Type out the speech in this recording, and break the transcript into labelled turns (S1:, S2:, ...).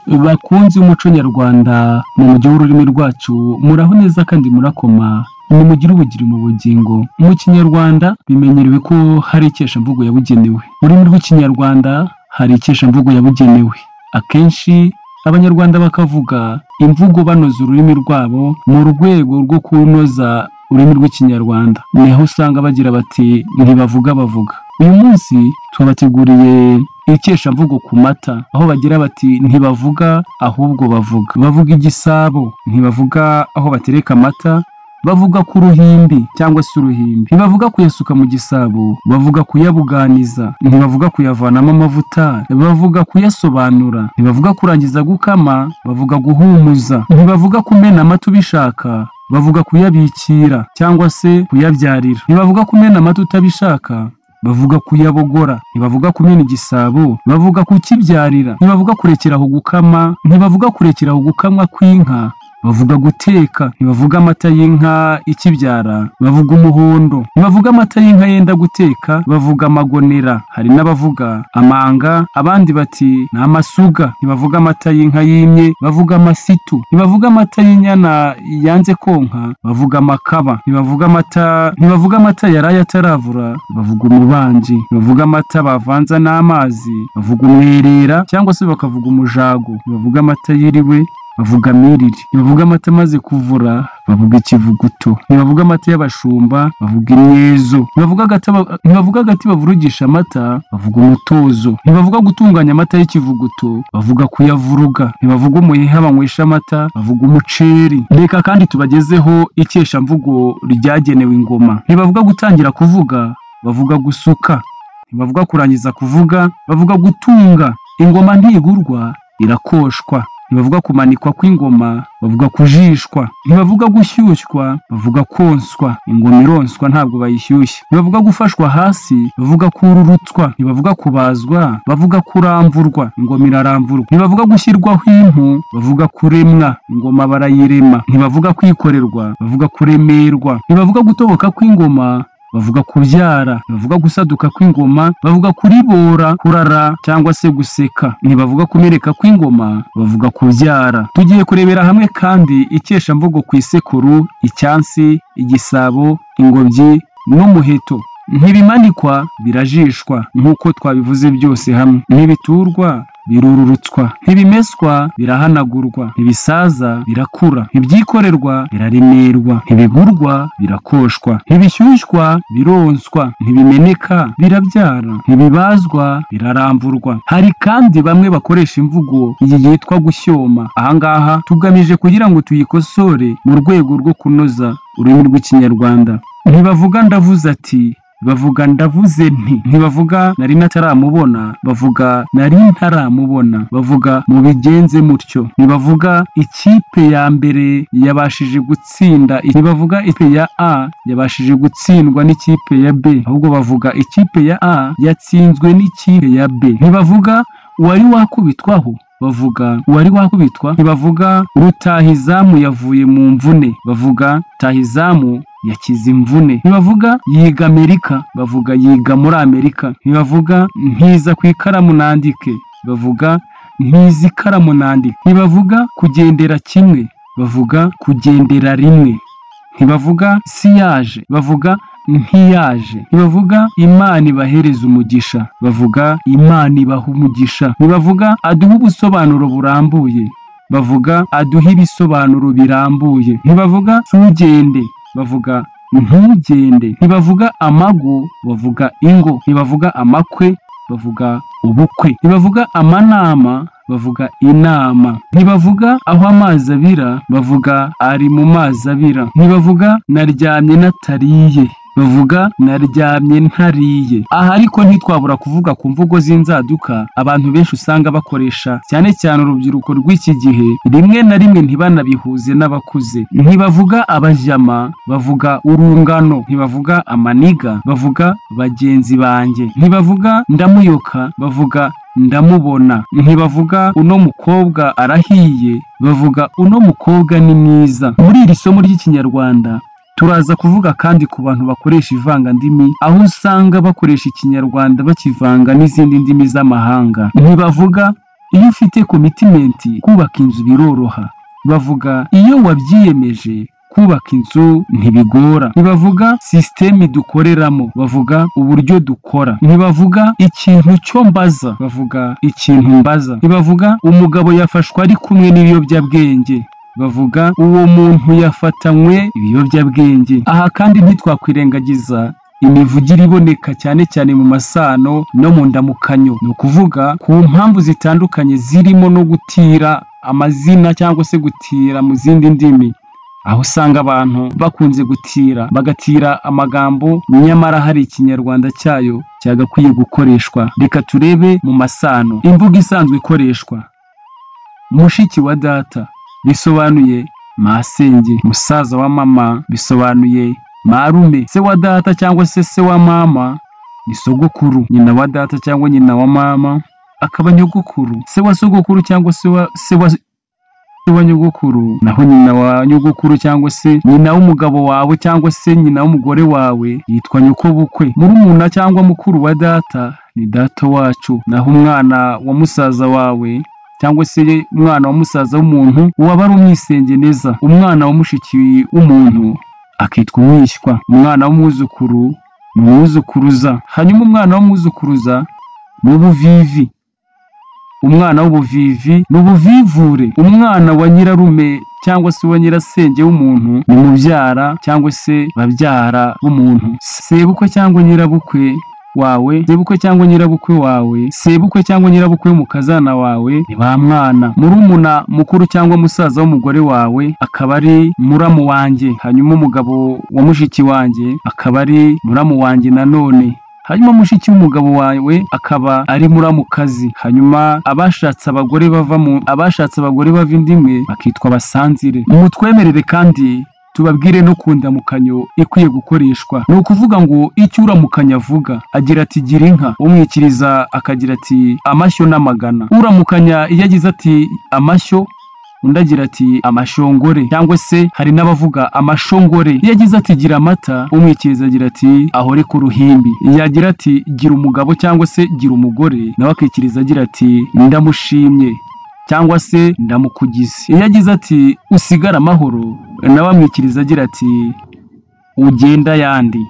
S1: Bakunzi b'umuco nyarwanda mu mujyi w'ururimi rwacu, muraho neza kandi murakoma, nimugire ubugiri mu bugingo. Mu Kinyarwanda bimenyerewe ko hari ikeshamvugo yabugenewe. Mu rurimi rw'Ikinyarwanda hari ikeshamvugo yabugenewe. Akenshi Abanyarwanda bakavuga imvugo banoza ururimi rwabo mu rwego rwo kunoza ururimi rw'Ikinyarwanda. Niho usanga bagira bati ntibavuga bavuga. Uyu munsi twabateguriye ikeshamvugo ku mata, aho bagira bati ntibavuga ahubwo bavuga. Bavuga igisabo, ntibavuga aho batereka amata, bavuga ku ruhimbi cyangwa se uruhimbi. Ntibavuga kuyasuka mu gisabo, bavuga kuyabuganiza. Ntibavuga kuyavanamo amavuta, bavuga kuyasobanura. Ntibavuga kurangiza gukama, bavuga guhumuza. Ntibavuga kumena amata ubishaka, bavuga kuyabikira cyangwa se kuyabyarira. Ntibavuga kumena amata utabishaka, bavuga kuyabogora. Ntibavuga kumena igisabo, bavuga kukibyarira. Ntibavuga kurekera aho gukama, ntibavuga kurekera aho gukamwa kw'inka, bavuga guteka. Ntibavuga amata y'inka ikibyara, bavuga umuhondo. Ntibavuga amata y'inka yenda guteka, bavuga amagonera. Hari n'abavuga amanga, abandi bati ni amasuga. Ntibavuga amata y'inka yimye, bavuga amasitu. Ntibavuga amata y'inyana yanze konka, bavuga amakaba. Ntibavuga amata yaraye ataravura, bavuga umubanji. Ntibavuga amata bavanza n'amazi, bavuga umwerera cyangwa se bakavuga umujago. Ntibavuga amata yiriwe, bavuga miriri. Ntibavuga amata amaze kuvura, bavuga ikivuguto. Ntibavuga amata y'abashumba, bavuga imyezo. Ntibavuga agati bavurugisha amata, bavuga umutozo. Ntibavuga gutunganya amata y'ikivuguto, bavuga kuyavuruga. Ntibavuga umuheha banywesha amata, bavuga umuceri. Reka kandi tubagezeho ikeshamvugo ryagenewe ingoma. Ntibavuga gutangira kuvuga, bavuga gusuka. Ntibavuga kurangiza kuvuga, bavuga gutunga. Ingoma ntigurwa, irakoshwa. Ntibavuga kumanikwa kw'ingoma, bavuga kujishwa. Ntibavuga gushyushywa, bavuga konswa. Ingoma ironswa ntabwo bayishyushya. Ntibavuga gufashwa hasi, bavuga kururutswa. Ntibavuga kubazwa, bavuga kuramvurwa. Ingoma iraramvurwa. Ntibavuga gushyirwaho impu, bavuga kuremwa. Ingoma barayirema. Ntibavuga kwikorerwa, bavuga kuremerwa. Ntibavuga gutoboka kw'ingoma, bavuga kubyara. Ntibavuga gusaduka kw'ingoma, bavuga kuribora, kurara cyangwa se guseka. Ntibavuga kumeneka kw'ingoma, bavuga kubyara. Tugiye kurebera hamwe kandi ikeshamvugo ku isekuru, icyansi, igisabo, ingobyi n'umuheto. Ntibimanikwa, birajishwa nk'uko twabivuze byose hamwe. Ntibiturwa, birururutswa. Ntibimeswa, birahanagurwa. Ntibisaza, birakura. Ntibyikorerwa, biraremerwa. Ntibigurwa, birakoshwa. Ntibishyushywa, bironswa. Ntibimeneka, birabyara. Ntibibazwa, biraramvurwa. Hari kandi bamwe bakoresha imvugo iyi yitwa gushyoma. Ahangaha tugamije kugira ngo tuyikosore mu rwego rwo kunoza ururimi rw'Ikinyarwanda. Ntibavuga ndavuze ati, bavuga ndavuze nti. Ntibavuga nari ntaramubona, bavuga nari ntaramubona. Bavuga mubigenze mutyo. Ntibavuga ikipe ya mbere yabashije gutsinda. Ntibavuga ikipe ya A yabashije gutsindwa n'ikipe ya B, ahubwo bavuga ikipe ya A yatsinzwe n'ikipe ya B. Ntibavuga wari wakubitwaho, bavuga wari wakubitwa. Ntibavuga rutahizamu yavuye mu mvune, bavuga rutahizamu yakize imvune. Ntibavuga yiga Amerika, bavuga yiga muri Amerika. Ntibavuga ntiza ku ikaramu nandike, bavuga ntiza ikaramu nandike. Ntibavuga kugendera kimwe, bavuga kugendera rimwe. Ntibavuga siyaje, bavuga ntiyaje. Ntibavuga Imana ibahereza umugisha, bavuga Imana ibaha umugisha. Ntibavuga aduha ubusobanuro burambuye, bavuga aduha ibisobanuro birambuye. Ntibavuga ntugende, bavuga ntugende. Ntibavuga amago, bavuga ingo. Ntibavuga amakwe, bavuga ubukwe. Ntibavuga amanama, bavuga inama. Ntibavuga aho amazi abira, bavuga ari mu mazi abira. Ntibavuga naryamye natariye, bavuga naryamye ntariye. Aha ariko ntitwabura kuvuga ku mvugo z'inzaduka abantu benshi usanga bakoresha, cyane cyane urubyiruko rw'iki gihe, rimwe na rimwe ntibanabihuze n'abakuze. Ntibavuga abajama, bavuga urungano. Ntibavuga amaniga, bavuga bagenzi banjye. Ntibavuga ndamuyoka, bavuga ndamubona. Ntibavuga uno mukobwa arahiye, bavuga uno mukobwa ni mwiza. Muri iri somo ry'Ikinyarwanda turaza kuvuga kandi ku bantu bakoresha ivangandimi, aho usanga bakoresha Ikinyarwanda bakivanga n'izindi ndimi z'amahanga. Ntibavuga Iyo ufite commitment, kubaka inzu biroroha. Bavuga iyo wabyiyemeje, kubaka inzu ntibigora. Ntibavuga système dukoreramo, bavuga uburyo dukora. Ntibavuga ikintu cyo mbaza, bavuga ikintu mbaza. Ntibavuga umugabo yafashwe ari kumwe n'ibiyobyabwenge, bavuga uwo muntu yafatanywe ibiyobyabwenge. Aha kandi ntitwakwirengagiza imivugire iboneka cyane cyane mu masano no mu ndamukanyo, ni ukuvuga ku mpamvu zitandukanye zirimo no gutira amazina cyangwa se gutira mu zindi ndimi, aho usanga abantu bakunze gutira, bagatira amagambo nyamara hari Ikinyarwanda cyayo cyagakwiye gukoreshwa. Reka turebe mu masano imvugo isanzwe ikoreshwa. Mushiki wa data bisobanuye masenge, musaza wa mama bisobanuye marume, se wa data cyangwa se se wa mama ni sogokuru, nyina wa data cyangwa nyina wa mama akaba nyogokuru, se wa sogokuru cyangwa se wa nyogokuru, naho nyina wa nyogokuru cyangwa se nyina w'umugabo wawe cyangwa se nyina w'umugore wawe yitwa nyokobukwe. Murumuna cyangwa mukuru wa data ni data wacu, naho umwana wa musaza wawe cyangwa se umwana wa musaza w'umuntu waba ari umwisengeneza. Umwana wa mushiki w'umuntu akitwa umwishywa, umwana w'umwuzukuru ni umwuzukuruza, hanyuma umwana w'umwuzukuruza ni ubuvivi, umwana w'ubuvivi ni ubuvivure. Umwana wa nyirarume cyangwa se wa nyirasenge w'umuntu ni mubyara cyangwa se babyara b'umuntu. Sebukwe cyangwa nyirabukwe wawe, sebukwe cyangwa nyirabukwe wawe, sebukwe cyangwa nyirabukwe w'umukazana wawe ni ba mwana. Murumuna mukuru cyangwa musaza w'umugore wawe akaba ari muramu wanjye, hanyuma umugabo wa mushiki wanjye akaba ari muramu wanjye nanone, hanyuma mushiki w'umugabo wawe akaba ari muramukazi, hanyuma abashatse abagore bava mu abashatse abagore bava inda imwe bakitwa abasanzire. Mutwemerere kandi tubabwire no ku ndamukanyo ikwiye gukoreshwa. Ni ukuvuga ngo icyo uramukanya avuga agira ati gira inka, umwikiriza akagira ati amashyo n'amagana. Uramukanya iyo agize ati amashyo, undi agira ati amashongore, cyangwa se hari n'abavuga amashongore. Iyo agize ati gira amata, umwikiriza agira ati ahore ku ruhimbi. Yagira ati gira umugabo cyangwa se gira umugore, nawe akikiriza agira ati ndamushimye cyangwa se ndamukugize. Iyo agize ati usigare amahoro, nawe amwikiriza agira ati ugenda ayandi.